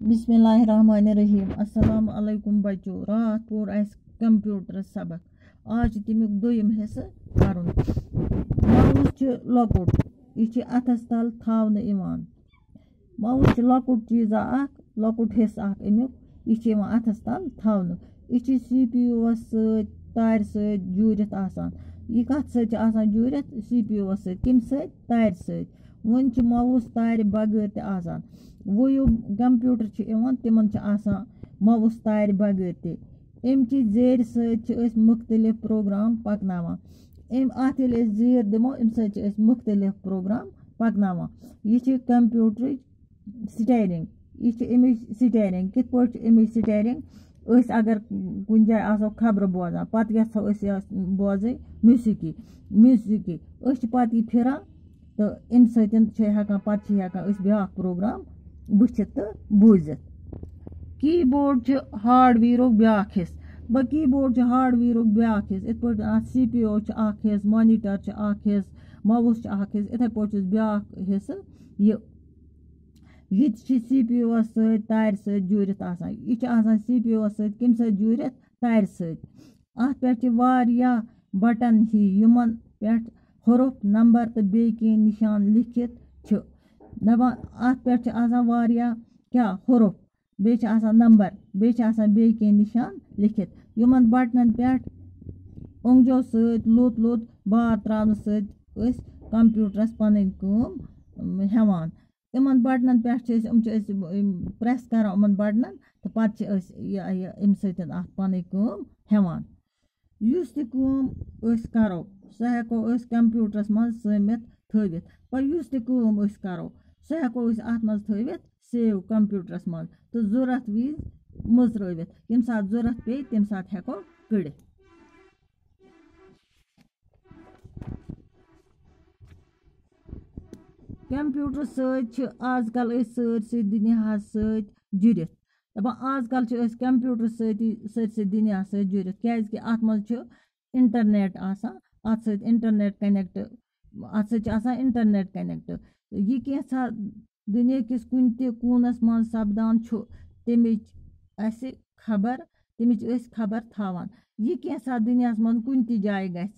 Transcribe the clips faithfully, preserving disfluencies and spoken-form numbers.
بسم اللہ الرحمن الرحیم۔ السلام علیکم بچو۔ راتھ پوٚر اَسہِ کمپیوٹرس سبق۔ آز چھُ تَمیُک دوٚیِم حصہٕ پَرُن۔ ماوُس چھُ لۄکُٹ، یہِ چھُ اَتھس تل تھاونہٕ یِوان۔ ماوُس چھُ لۄکُٹ چیٖزا اکھ، لۄکُٹ حصہٕ اکھ اَمیُک، یہِ چھُ یِوان اَتھس تل تھاونہٕ۔ یہِ چھُ سی پی یوٗوَس سۭتۍ، تارِ سۭتۍ جوٗڑِتھ آسان۔ یہِ کَتھ سۭتۍ چھُ آسان جوٗڑِتھ؟ سی پی یوٗوَس سۭتۍ۔ کَمہِ سۭتۍ؟ تارِ سۭتۍ۔ وۄنۍ چھُ ماوُس تارِ بغٲر تہِ آسان۔ وۄنۍ یِم کمپیوٹر چھِ یِوان، تِمن چھِ آسان ماوُس تارِ بغٲر تہِ۔ اَمہِ چہِ زیرِ سۭتۍ چھِ أسۍ مُختٔلِف پروگرام پَکناوان۔ اَمہِ اَتھ ییٚلہِ أسۍ زیر دِمو، اَمہِ سۭتۍ چھِ أسۍ مُختٔلِف پروگرام پَکناوان۔ یہِ چھِ کمپیوٹرٕچ سٹیرنگ۔ یہِ چھِ اَمِچ سٹیرنگ۔ کِتھ پٲٹھۍ چھِ اَمِچ سٹیرنگ؟ أسۍ اگر کُنہِ جایہِ آسو خبرٕ بوزان، پتہٕ یژھو أسۍ یہِ بوزٕنۍ موسیقی، موسیقی۔ أسۍ چھِ پتہٕ یہِ پھِران تہٕ اَمہِ سۭتۍ چھِ ہٮ۪کان، پتہٕ چھِ ہٮ۪کان أسۍ بیٛاکھ پروگرام وٕچھِتھ تہٕ بوٗزِتھ۔ کیٖبورڈ چھِ ہارڈویرُک بیٛاکھ حصہٕ۔ بہٕ کیٖبورڈ چھُ ہارڈویرُک بیٛاکھ حصہٕ۔ یِتھ پٲٹھۍ اَتھ سی پی یوٗ چھُ اکھ حصہٕ، مانیٹر چھُ اکھ حصہٕ، ماوُس چھُ اکھ حصہٕ، یِتھَے پٲٹھۍ چھُس بیٛاکھ حصہٕ یہِ۔ یہِ تہِ چھِ سی پی یوٗوَس سۭتۍ تارِ سۭتۍ جوٗڑِتھ آسان۔ یہِ چھِ آسان سی پی یوٗوَس سۭتۍ کَمہِ سۭتۍ جوٗڑِتھ؟ تارِ سۭتۍ۔ اَتھ پٮ۪ٹھ چھِ واریاہ بٹن ہی، یِمَن پٮ۪ٹھ حروف، نمبر تہٕ بیٚیہِ کینٛہہ نِشان لیکھِتھ چھِ۔ دَپان، اَتھ پٮ۪ٹھ چھِ آسان واریاہ کیٛاہ؟ حروف، بیٚیہِ چھِ آسان نمبر، بیٚیہِ چھِ آسان بیٚیہِ کینٛہہ نِشان لیکھِتھ۔ یِمَن بٹنَن پٮ۪ٹھ اونٛگجو سۭتۍ لوٚت لوٚت بار ترٛاونہٕ سۭتۍ أسۍ کمپیوٹرَس پَنٕنۍ کٲم، اَم، ہٮ۪وان۔ یِمَن بٹنَن پٮ۪ٹھ چھِ أسۍ، یِم چھِ أسۍ، یِم پریس کران یِمَن بٹنَن، تہٕ پَتہٕ چھِ أسۍ یہِ، یہِ، اَمہِ سۭتۍ اَتھ پَنٕنۍ کٲم ہٮ۪وان۔ یُس تہِ کٲم أسۍ کرو، سُہ ہٮ۪کو أسۍ کمپیوٹرَس منٛز سٲمِتھ تھٲوِتھ۔ پَتہٕ یُس تہِ کٲم أسۍ کرو، سُہ ہٮ۪کو أسۍ اَتھ منٛز تھٲوِتھ، سیو کمپیوٹرَس منٛز، تہٕ ضوٚرَتھ وِزِ مٔژرٲوِتھ۔ ییٚمہِ ساتہٕ ضوٚرَتھ پیٚیہِ، تَمہِ ساتہٕ ہٮ۪کو کٔڑِتھ۔ کمپیوٹر سۭتۍ چھِ آز کل أسۍ سٲرسٕے دُنیاہَس سۭتۍ جُڑِتھ۔ دَپان، آز کل چھِ أسۍ کمپیوٹر سۭتی سٲرسٕے دُنیاہَس سۭتۍ جُڑِتھ، کیازِ کہِ اَتھ منٛز چھُ انٹرنیٹ آسان، اَتھ سۭتۍ انٹرنیٹ کنیکٹ، اَتھ سۭتۍ چھُ آسان انٹرنیٹ کنیکٹ۔ یہِ کینٛژھا دُنیا کِس کُنہِ تہِ کوٗنَس منٛز سپدان چھُ، تَمِچ اَسہِ خبر، تَمِچ أسۍ خبر تھاوان۔ یہِ کینٛژھا دُنیاہَس منٛز کُنہِ تہِ جایہِ گژھِ،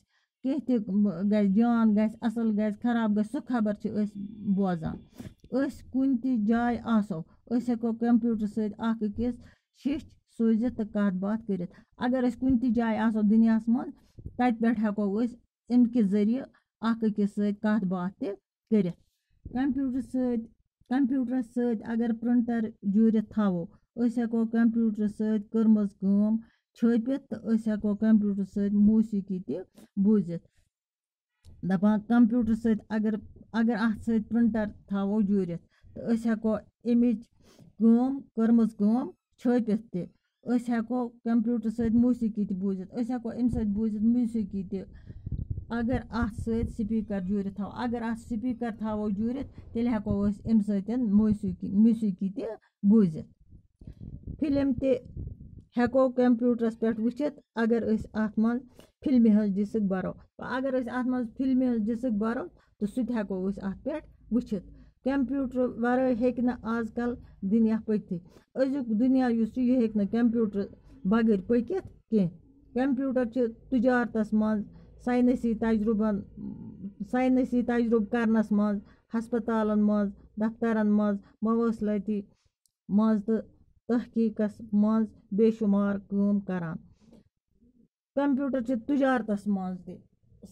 کینٛہہ تہِ گژھِ، جان گژھِ، اَصٕل گژھِ، خراب گژھِ، سُہ خبر چھِ أسۍ بوزان۔ أسۍ کُنہِ تہِ جایہِ آسو، أسۍ ہٮ۪کو کمپیوٹر سۭتۍ اکھ أکِس شیٚچھ سوٗزِتھ تہٕ کَتھ باتھ کٔرِتھ۔ اگر أسۍ کُنہِ تہِ جایہِ آسو دُنیاہَس منٛز، تَتہِ پٮ۪ٹھ ہٮ۪کو أسۍ اَمہِ کہِ ذٔریعہٕ اکھ أکِس سۭتۍ کَتھ باتھ تہِ کٔرِتھ۔ کمپیوٹر سۭتۍ، کمپیوٹرس سۭتۍ اگر پرنٹر جوٗڑِتھ تھاوو، أسۍ ہٮ۪کو کمپیوٹر سۭتۍ کٔرمٕژ کٲم چھٲپِتھ تہٕ أسۍ ہٮ۪کو کمپیوٹر سۭتۍ موسیقی تہِ بوٗزِتھ۔ دَپان، کمپیوٹر سۭتۍ اگر، اگر اَتھ سۭتۍ پرنٹر تھاوو جوٗڑِتھ، تہٕ أسۍ ہٮ۪کو اَمِچ کٲم، کٔرمٕژ کٲم چھٲپِتھ تہِ۔ أسۍ ہٮ۪کو کمپیوٹر سۭتۍ موسیقی تہِ بوٗزِتھ، أسۍ ہٮ۪کو اَمہِ سۭتۍ بوٗزِتھ موسیقی تہِ۔ اگر اَتھ سۭتۍ سپیکر جوٗڑِتھ تھاوو، اگر اَتھ سپیکر تھاوو جوٗڑِتھ، تیٚلہِ ہٮ۪کو أسۍ اَمہِ سۭتۍ موسیقی، موسیقی تہِ بوٗزِتھ۔ فلم تہِ ہٮ۪کو کمپیوٹرس پٮ۪ٹھ وٕچھِتھ، اگر أسۍ اَتھ منٛز فلمہِ ہٕنٛز ڈسک برو۔ اگر أسۍ اَتھ منٛز فلمہِ ہٕنٛز ڈسک برو، تہٕ سُہ تہِ ہٮ۪کو أسۍ اَتھ پٮ۪ٹھ وٕچھِتھ۔ کمپیوٹر ورٲے ہیٚکہِ نہٕ آز کل دُنیا پٔکِتھٕے۔ أزیُک دُنیا یُس چھُ، یہِ ہیٚکہِ نہٕ کمپیوٹر بغٲر پٔکِتھ کینٛہہ۔ کمپیوٹر چھِ تجارتس منٛز، ساینسی تجرُبن، ساینسی تجرُبہٕ کرنس منٛز، ہسپتالن منٛز، دفترن منٛز، مواصلاتی منٛز تہٕ تحقیقس منٛز بے شمار کٲم کران۔ کمپیوٹر چھِ تجارتس منٛز تہِ،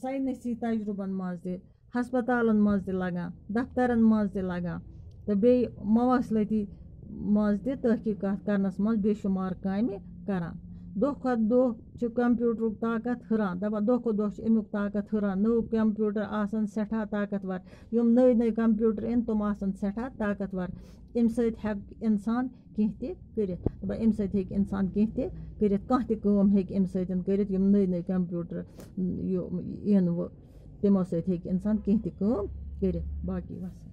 ساینسی تجرُبن منٛز تہِ، ہسپتالن منٛز تہِ لگان، دفترن منٛز تہِ لگان تہٕ بیٚیہِ مواصلٲتی منٛز تہِ تحقیقات کرنس منٛز بے شمار کامہِ کران۔ دۄہ کھۄتہٕ دۄہ چھُ کمپیوٹرُک طاقت ہُران، دپان دۄہ کھۄتہٕ دۄہ چھُ امیُک طاقت ہُران، نٔو کمپیوٹر آسن سٮ۪ٹھاہ طاقتور، یِم نٔوۍ نٔوۍ کمپیوٹر یِن تِم آسن سٮ۪ٹھاہ طاقتور، امہِ سۭتۍ ہٮ۪کہِ انسان کینٛہہ تہِ کٔرِتھ۔ دَپان، اَمہِ سۭتۍ ہیٚکہِ اِنسان کینٛہہ تہِ کٔرِتھ، کانٛہہ تہِ کٲم ہیٚکہِ اَمہِ سۭتۍ کٔرِتھ۔ یِم نٔے نٔے کمپیوٹر یہِ یِن وۄنۍ، تِمو سۭتۍ ہیٚکہِ اِنسان کینٛہہ تہِ کٲم کٔرِتھ۔ باقٕے وَسَلام۔